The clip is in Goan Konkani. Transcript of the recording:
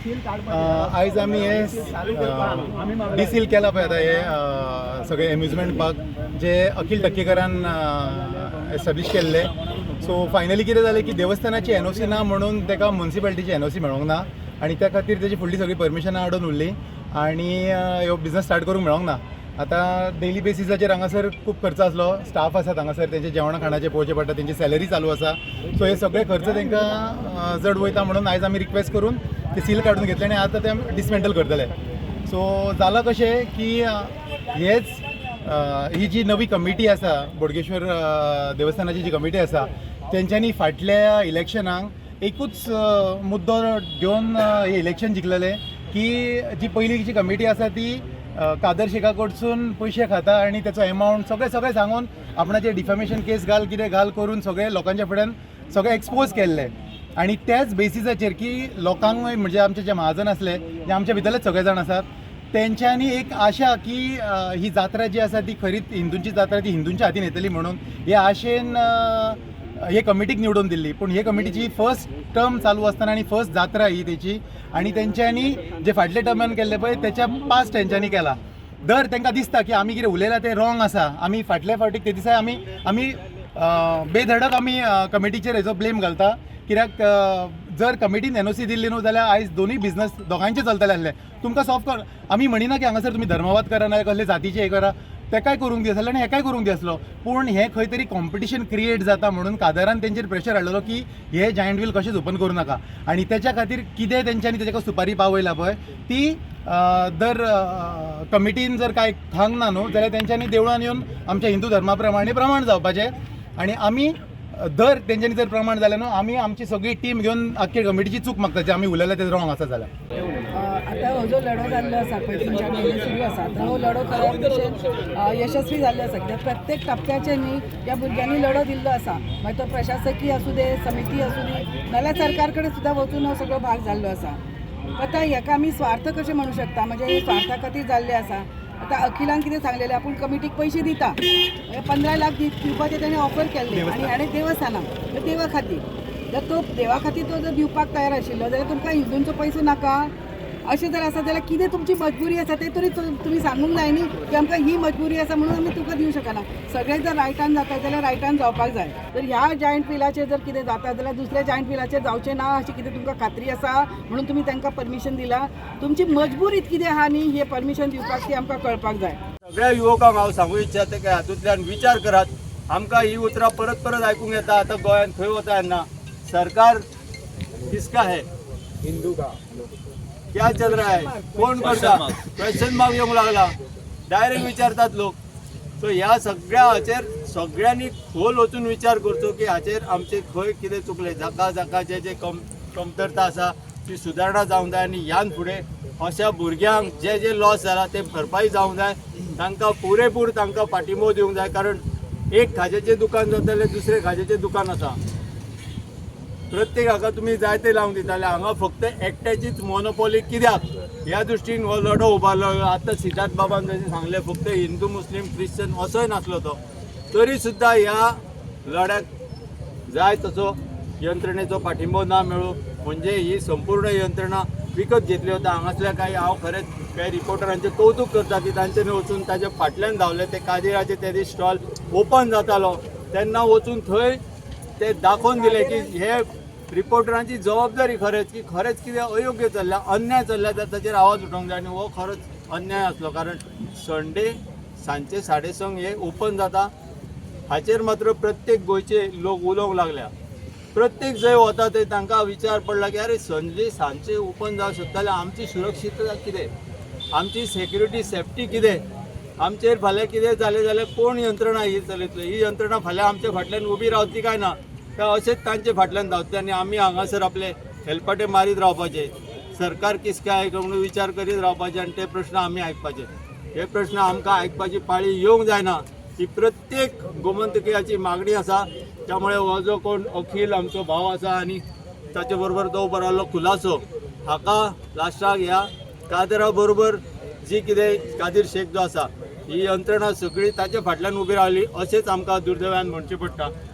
आयज आमी हे डिसील केला पळय आतां हे सगळे एम्युजमेंट पार्क जे अखिल टक्केकरान एस्टाब्लीश केल्ले. सो फायनली कितें जालें की देवस्थानाची एनओसी ना म्हणून ताका मुन्सिपालिटीची एनओसी मेळोंक ना आनी त्या खातीर तेजी फुडली सगळी परमिशनां आडून उरली आनी ह्यो बिजनस स्टार्ट करूंक मेळोंक ना. आतां डेली बेसिसाचेर हांगासर खूब खर्च आसलो. स्टाफ आसात हांगासर, तेंचे जेवणा खाणाचे पळोवचें पडटा, तेंची सॅलरी चालू आसा. सो हे सगळे खर्च तांकां जड वयता म्हणून आयज आमी रिक्वेस्ट करून ते सील काडून घेतले आनी आतां ते डिसमेंटल करतले. सो जालां कशें की हेच ही जी नवी कमिटी आसा, बोडगेश्वर देवस्थानाची जी कमिटी आसा, तेंच्यांनी फाटल्या इलेक्शनाक एकूच मुद्दो घेवन हे इलेक्शन जिखलेलें की जी पयलींची कमिटी आसा ती कादर शेखा कडसून पयशे खाता आनी तेचो एमावंट सगळें सगळें सांगून आपणाचेर डिफेमेशन केस घाल, कितें घाल करून सगळे लोकांच्या फुड्यान सगळें एक्सपोज केल्लें. आनी त्याच बेसिसाचेर की लोकांक, म्हणजे आमचे जे महाजन आसले, जे आमच्या भितरलेच सगळे जाण आसात, तेंच्यांनी एक आशा की ही जात्रा जी आसा ती खरीच हिंदूंची जात्रा, ती हिंदूंच्या हातीन येतली म्हणून हे आशेन हे कमिटीक निवडून दिल्ली. पूण हे कमिटीची फर्स्ट टर्म चालू आसतना आनी फर्स्ट जात्रा ही तेची आनी तेंच्यांनी जे फाटले टर्मान केल्ले पळय, तेच्या पास्ट तेंच्यांनी केला. दर तांकां दिसता की आमी कितें उलयलां तें रॉंग आसा, आमी फाटल्या फावटीक ते दिसा आमी आमी बेधडक आमी कमिटीचेर हेजो ब्लेम घालता, कित्याक जर कमिटीन एनओसी दिल्ली न्हू जाल्यार आयज दोनूय बिजनस दोगांयचे चलतले आसले. तुमकां सॉफ्ट कर आमी म्हणिना की हांगासर तुमी धर्मवाद करा ना कसले जातीचे हे करा. तेकाय करूंक दी आसलें आनी हेकाय करूंक दी आसलो, पूण हें खंय तरी कॉम्पिटिशन क्रिएट जाता म्हणून कादरान तेंचेर प्रेशर हाडलेलो की हे जायंट व्हील कशेंच ओपन करूं नाका. आनी तेच्या खातीर कितें तेंच्यांनी तेका सुपारी पावयला पळय ती दर कमिटीन जर कांय खांक ना न्हू जाल्यार तेंच्यांनी देवळान येवन आमच्या हिंदू धर्मा प्रमाणे प्रमाण जावपाचें. आनी आमी दर तेंच्यांनी जर प्रमाण जालें न्हू, आमी आमची सगळी टीम घेवन आख्खे कमिटीची चूक मागता, जे आमी उलयले ते रॉंग आसा जाल्यार. आतां हो जो लढो जाल्लो आसा पळय, 3-4 म्हयने सुरू आसा, आतां हो लढो खऱ्या भशेन यशस्वी जाल्लो आसा, कित्याक प्रत्येक टप्प्याचेर न्ही ह्या भुरग्यांनी लढो दिल्लो आसा. मागीर तो प्रशासकी आसूं दे, समिती आसूं दी, नाल्यार सरकार कडेन सुद्दां वचून हो सगळो भाग जाल्लो आसा. आतां हेका आमी स्वार्थ कशें म्हणू शकता? म्हणजे हे स्वार्था खातीर जाल्लें आसा. आतां अखिलान कितें सांगलेलें, आपूण कमिटीक पयशे दिता, म्हणजे 15 लाख दिवपाचें तेणें ऑफर केल्लें आनी हाणें देवस्थानाक, म्हणजे देवा खातीर. जर तो देवा खातीर तो जर दिवपाक तयार आशिल्लो जाल्यार तुमकां हिंदूंचो पयसो नाका अशें जर आसा जाल्यार कितें तुमची मजबुरी आसा तें तरी तुमी सांगूंक जाय न्ही की आमकां ही मजबुरी आसा म्हणून आमी तुका दिवंक शकना. सगळें जर रायटान जाता जाल्यार रायटान जावपाक जाय. तर ह्या जायंट व्हिलाचेर जर कितें जाता जाल्यार दुसऱ्या जायंट व्हिलाचेर जावचें ना अशी कितें तुमकां खात्री आसा म्हणून तुमी तांकां परमिशन दिला? तुमची मजबुरी कितें आहा न्ही हे परमिशन दिवपाक, ती आमकां कळपाक जाय. सगळ्या युवकांक हांव सांगू इच्छा की हातूंतल्यान विचार करात. आमकां ही उतरां परत परत आयकूंक येता. आतां गोंयांत खंय वता तेन्ना सरकार किसका है, हिंदू का. क्या चल रहा है, कोण करता, क्वेश्चन मार्क येवंक लागला. डायरेक्ट विचारतात लोक. सो ह्या सगळ्या हाचेर सगळ्यांनी खोल वचून विचार करचो की हाचेर आमचे खंय कितें चुकलें, जाका जाका जे जे कमतरता आसा ती सुदारणा जावंक जाय आनी ह्यान फुडें अशा भुरग्यांक जे जे लॉस जाला ते भरपाई जावंक जाय. तांकां पुरेपूर तांकां पाठिंबो दिवंक जाय, कारण एक खाज्याचें दुकान जाता जाल्यार दुसरें खाज्याचें दुकान आसा. प्रत्येक हाका तुमी जाय ते लावन दिताले, हांगा फक्त एकट्याचीच मोनोपोली कित्याक? ह्या दृश्टीन हो लढो उबारलो. आतां सिद्धार्थ बाबान जशें सांगलें, फक्त हिंदू, मुस्लीम, क्रिश्चन असोय नासलो तो, तरी सुद्दां ह्या लढ्याक जाय तसो यंत्रणेचो पाठिंबो ना मेळूं, म्हणजे ही संपूर्ण यंत्रणा विकत घेतली वता. हांगासल्या काही हांव खरेंच काही रिपोर्टरांचें कौतूक करता की तांच्यानी वचून ताच्या फाटल्यान धांवले. ते कादिराचे ते दीस स्टॉल ओपन जातालो तेन्ना वचून थंय ते दाखोवन दिले की हे रिपोर्टरांची जबाबदारी खरेंच की खरेंच कितें अयोग्य चल्ल्या, अन्याय चल्ल्या तर ताचेर आवाज उठोवंक जाय. आनी हो खरोच अन्याय आसलो, कारण संडे सांजचे 6:30 हे ओपन जाता. हाचेर मात्र प्रत्येक गोंयचे लोक उलोवंक लागल्या. प्रत्येक जंय वता थंय तांकां विचार पडला की अरे, संडे सांजचे ओपन जावंक शकता जाल्यार आमची सुरक्षितता कितें, आमची सेक्युरिटी, सेफ्टी कितें? आमचेर फाल्यां कितें जालें जाल्यार कोण यंत्रणा ही चलयतली? ही यंत्रणा फाल्यां आमच्या फाटल्यान उबी रावतली काय ना, काय अशेंच तांचे फाटल्यान धांवतले आनी आमी हांगासर आपले हेलपाटे मारीत रावपाचे, सरकार किसका आहे म्हणून विचार करीत रावपाचे आनी ते प्रश्न आमी आयकपाचे? हे प्रश्न आमकां आयकपाची पाळी येवंक जायना ही प्रत्येक गोमंतकीयाची मागणी आसा. त्यामुळे हो जो कोण अखील आमचो भाव आसा आनी ताचे बरोबर तो उबो रावलो खुलासो, हाका लास्टाक ह्या कादरा बरोबर जी कितें कादीर शेख जो आसा, ही यंत्रणा सगळी ताच्या फाटल्यान उबी रावली अशेंच आमकां दुर्दैवान म्हणचें पडटा.